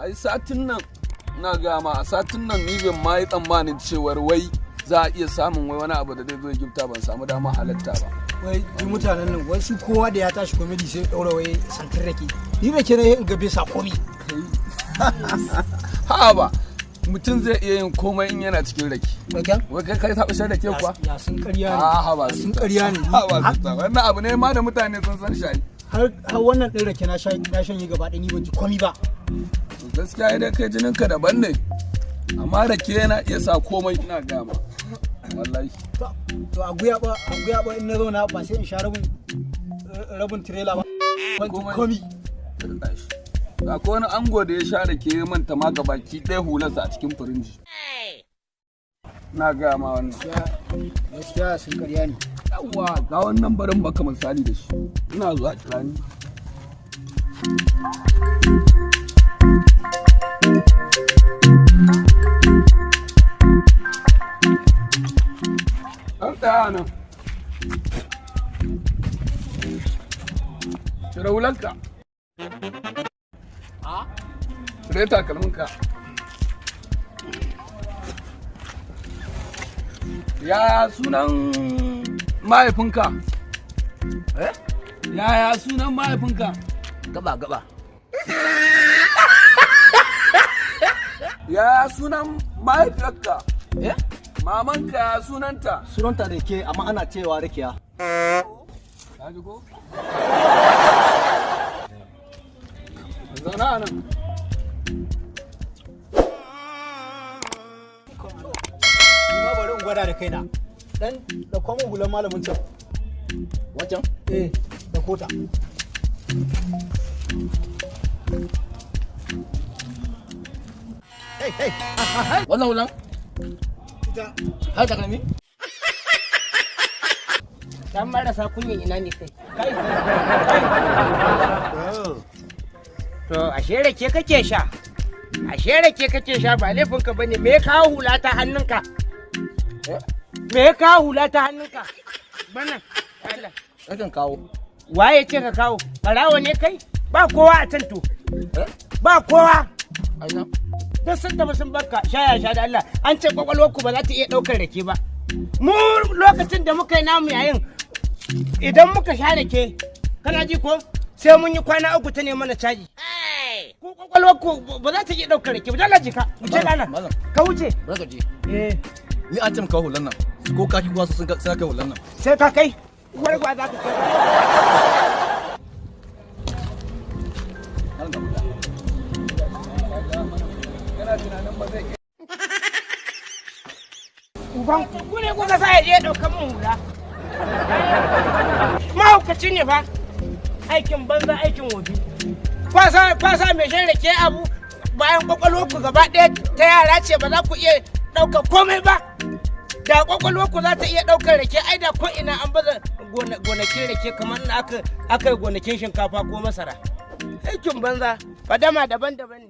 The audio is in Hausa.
Ai satin nan, ina gaya ma, a satin nan ni ban ma yi tsammanin cewar wai za a iya samun wai wani abu da zai zo ya gifta ban samu dama halatta ba. Wai ji mutanen nan, wai su kowa da ya tashi comedy sai ɗaura wai santin rake. Ni rake ne in ga bai sa komi. Ha ba, mutum zai iya yin komai in yana cikin rake. Raken? Wai kai kai taɓa shan rake kuwa? Ya sun ƙarya ne. A ha ba. Sun ƙarya ne. Ha ba, wannan abu ne ma da mutane sun san shi. Har wannan ɗin rake na shanye gaba ɗaya, ni ban ji komi ba. To gaskiya idan kai jininka daban ne, amma rake yana iya sa komai, ina gama wallahi. To a guya ba in na zauna ba sai in sha rabin tirela ba. Ban ji Komai. komi. Akwai wani ango da ya sha rake ya manta ma gabaki ɗaya hularsa a cikin firinji, na gaya ma wannan. Gaskiya sun ƙarya ne. Yawwa, ga wannan, barin baka misali da shi. Ina zuwa, kira ni. Ɗan tsaya nan. Cire hularka. Cire takalminka. Yaya sunan mahaifinka? Eh? Yaya sunan mahaifinka? Gaba gaba. Yaya sunan mahaifiyarka? Eh? Mamanka ya sunanta? Sunanta da ke amma ana cewa rakiya. Ka ji ko? Zauna a nan. Ni ma bari in gwada da kaina. Dan da kwamo hular malamin can. Wancan? Eh, da kota. Wannan hulan? Ita. Har takalmi? Dan marasa kunyan ina ne kai? Kai. To ashe rake kake sha. Ashe rake kake sha, ba laifinka bane. Me ya kawo hula ta hannunka? Me ya kawo hula ta hannunka? Bana. Allah. Nakan kawo. Waye ce ka kawo? Barawo ne kai? Ba kowa a can to. Eh? Ba kowa. Aina. Duk sun tafi sun barka shaya sha da Allah. An ce kwakwalwarku ba za ta iya ɗaukar rake ba. Mu lokacin da muka yi namu yayin, idan muka sha rake, kana ji ko, sai mun yi kwana 3 ta ne mana caji. Ku kwakwalwarku ba za ta iya ɗaukar rake ba. Dala jika wuce dala. Malam. Ka wuce. Barka je. Eh. Ni an ce mu kawo hulan nan. Ko kaki kuwa sun sai kai hulan nan. Sai ka kai wargwa za ka kai. Malam, ga hula. Kana tunanin ba zai iya Uban ku ne kuka sa ya je ɗaukar mun hula. Mahaukaci ne fa. Aikin banza, aikin wofi. Kwasa kwasa mai shan rake abu bayan kwakwalwar ku gaba ɗaya ta yara ce, ba za ku iya ɗaukar komai ba. Da kwakwalwar ku za ta iya ɗaukar rake, ai da ko ina an baza gonakin rake kamar na aka yi gonakin shinkafa ko masara. Aikin banza, fadama daban-daban ne.